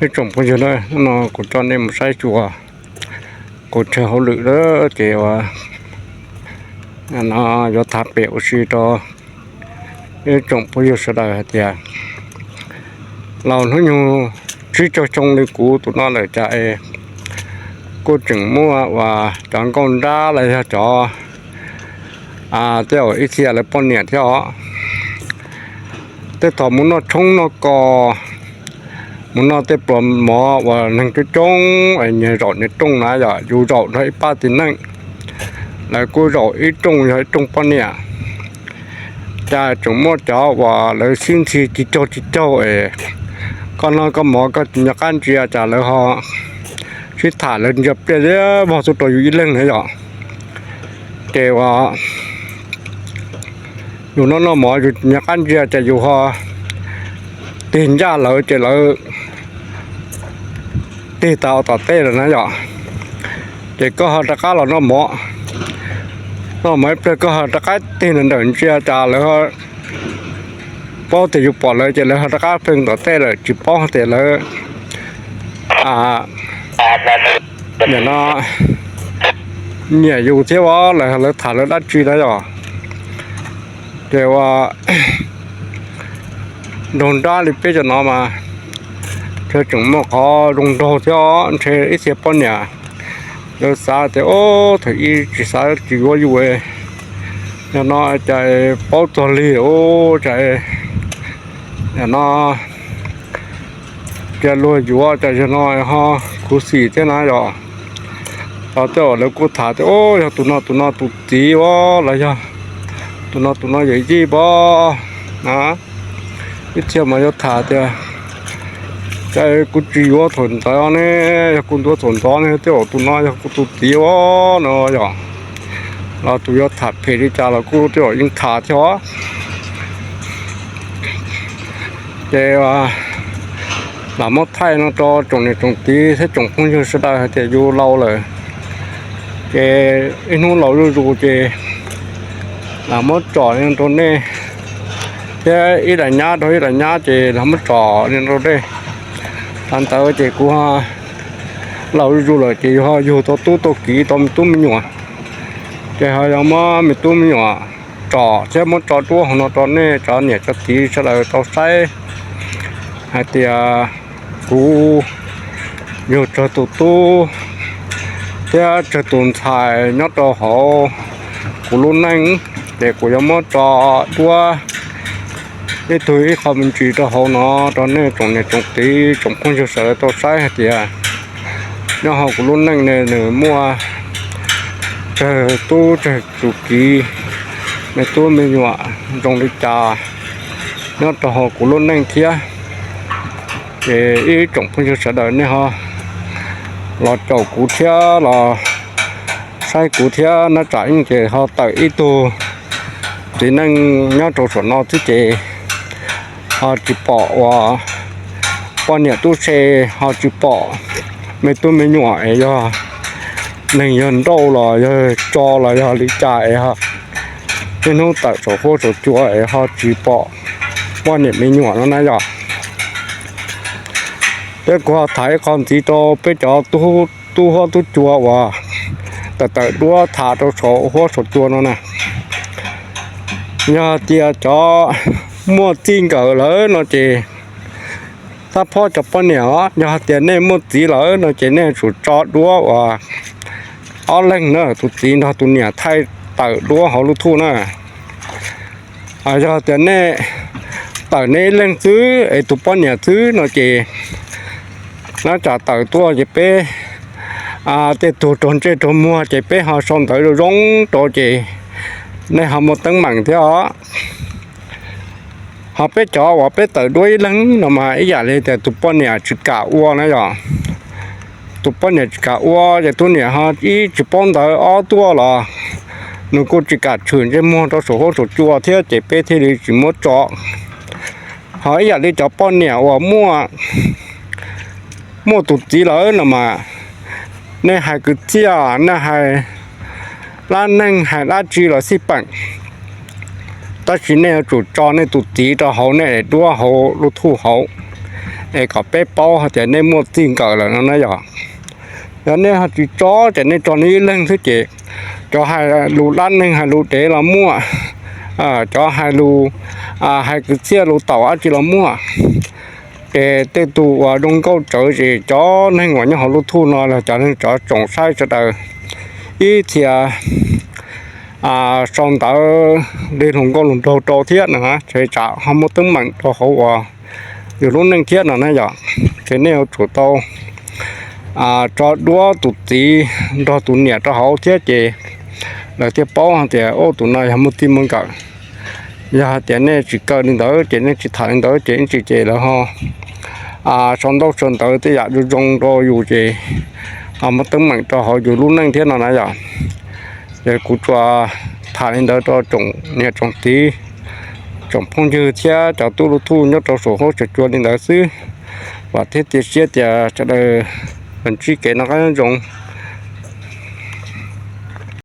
Ib tsoom phooj ywg, hnub no kuv coj nej mus saib xyuas qhov chaw hauj lwm lawm ces uas no yuav tham pem ua si rau ib tsoom phooj ywg sawv daws hais tias laus hnub nyoog tsib caug xyoo li kuv tus no lawm cas es kuj tseem muaj uas cov nkauj nrab los yog cov tej zaum ib txhia lawv poj niam thiab os, tej thaum mus noj tshoob noj kos, mus noj tej pluas mov uas neeg coob coob es nyias zaum nyias rooj na yom, yus zaum nrog ib pab txiv neej, lawv kuj zaum ib rooj yog ib rooj poj niam, cas tseem muaj cov uas lawv sib ntxhi tsis caug tsis caug es koj noj koj mov koj tsis nco qab ntsia cas lawv ho sib tham lawv ntsia pliaj liab vog tuaj rau yus ib leeg na yom. Ces uas yus noj noj mov yus tsis nco qab ntsia ces yus ho tig ncaj lawv ces lawv tig tas ua tom tej lawm na yom. Ces koj ho rov qab los noj mov, noj mov ib pliag koj ho rov qab tig ntawm ntsia cas lawv paub tias yus pom lawv ces lawv ho rov qab pheej tom tej lawm tsis paub tias lawv nim no nyiam yus thiab as, lawv lawv tham lawv dab tsi na yom. Ces uas nraug nrab li peb cov no mas ntshe tseem muaj qhov zoo nraug thiab os, ntshe ib txhia poj niam lawv xav tias ub thaum ub tsis xav tsis yuav yus, yog no cas paub txog li ub cas yog no cia luag yuav cas yog no ho khuv xim thiab na yom. Los tej zaum lawv kuj tham tias ub yog tus no tus no tus txiv as los yog tus no tus no yawm yij pab na. Ib txhia mas yuav tham tias cas kuv tsis yuav thaum ntawd ne, yog kuv yuav thaum ntawd ne tej zaum tus no yog kuv tus txiv as no yom. Los tus yuav tham phem li cas los kuj tej zaum yeej tham thiab os. Ces lam muab thaij no rau tsoom niam tsoom txiv thiab tsoom phooj ywg sawv daws hais tias yus laus lawm ces ib hnub laus zuj zus ces lam muab tsom li no rau nej, thiab ib daim nyab rau ib daim nyab ces lam muab tsom li no rau nej. Thaum ntawd ces kuv laus zuj zus lawm ces yus ho yug tau tub tau kiv tau me tub me nyuam, ces ho yog muab me tub me nyuam tsom thiab muab tso duab hauv no rau nej cov niam cov txiv sawv daws tau saib hais tias kuv yug tsawg tus tub thiab tsawg tus ntxhais nyob rau hauv kuv lub neej, ces kuv yuav muab tso duab ib tug ib qho me ntsis rau hauv no rau nej tsoom niam tsoom txiv tsoom phooj ywg sawv daws tau saib hais tias nyob hauv kuv lub neej ne nws muaj tsawg tub tsawg tus kiv, me tub me nyuam zoo li cas nyob rau hauv kuv lub neej thiab. Ces ib tsoom phooj ywg sawv daws nej ho los caum kuv thiab los saib kuv thiab na, tsam ib ces ho tawm ib tug txiv neej nyob rau saum no xwb ces ho tsis pom uas poj niam tub se, ho tsis pom me tub me nyuam es yog neeg yog nrauj los yog tso los yog li cas es niaj hnub tawm saum huab saum cua es ho tsis pom poj niam me nyuam no na yom. Peb kuv ho tham ib qho ntxiv rau peb cov tub huab tub cua uas tawm tawm duab tham rau saum huab saum cua no na. Yog tias cov muaj txij nkawm lawm no ces tab phob cov poj niam os, yog hais tias nej muaj txiv lawm no ces nej tsum tso duab uas ob leeg na, tus txiv nrog tus niam thaij tawm duab hauv lub thuj na. Yog tias nej tawm nej ib leeg xwb es tus poj niam xwb no ces nab tsam tawm tuaj ces peb tej tug raug ntsej raug muag ces peb ho sau ntawv zoo zoo rau ces nej ho muaj teeb meem thiab os. Ho peb cov uas peb tawm duab ib leeg no mas ib yam li tias tus poj niam tsis kam ua na yom. Tus poj niam tsis kam ua ces tus niam ho ib tsis paub ntawv ob tuaj los nws kuj tsis kam tshwm ntsej muag rau saum huab saum cua thiab ces peb thiaj li tsis muab tso. Ho ib yam li cov poj niam uas muaj tus txiv lawm no mas nej hais kwv txhiaj, nej hais dab neeg hais dab tsi los xij peem, tab sis nej yuav tsum tso nej tus txiv rau hauv nej daim duab hauv lub thuj hauv. es kom peb paub hais tias nej muaj txij nkawm lawm no na yog. Yog nej ho tsis tso ces nej tso nws ib leeg xwb ces cov hais lus dab neeg hais lus dev los muaj, cov hais lus, hais kwv txhiaj lus taum dab tsi los muaj. Ces tej tus uas zoo nkauj tsawv ces cov neeg uas nyob hauv lub thuj no los cov neeg tsov tsoom saib sawv daws ib txhia sau ntawv li hluas nkauj hluas nraug rau thiab no, ces tsam ho muaj teeb meem rau hauv uas yus lub neej thiab no na yog. Ces nej yuav tsum tau tso duab tus txiv nrog tus niam rau hauv thiab ces lawv thiaj paub hais tias ub tus no yog muaj txij muaj nkawm. Yog hais tias nej tsis kaw li ntawd ces nej tsis tham li ntawd ces ib ntsis ces lawv ho sau ntaub sau ntawv tej yam zoo zoo rau yus ces ho muaj teeb meem rau hauv yus lub neej thiab no na yog. Ces kuv tsuas tham li ntawd rau tsoom niam tsoom txiv, tsoom phooj ywg thiab cov tub lub thuj nyob rau saum huab saum cua li ntawd xwb. Vam thiab cia siab tias sawv daws ntsib kev noj qab nyob zoo.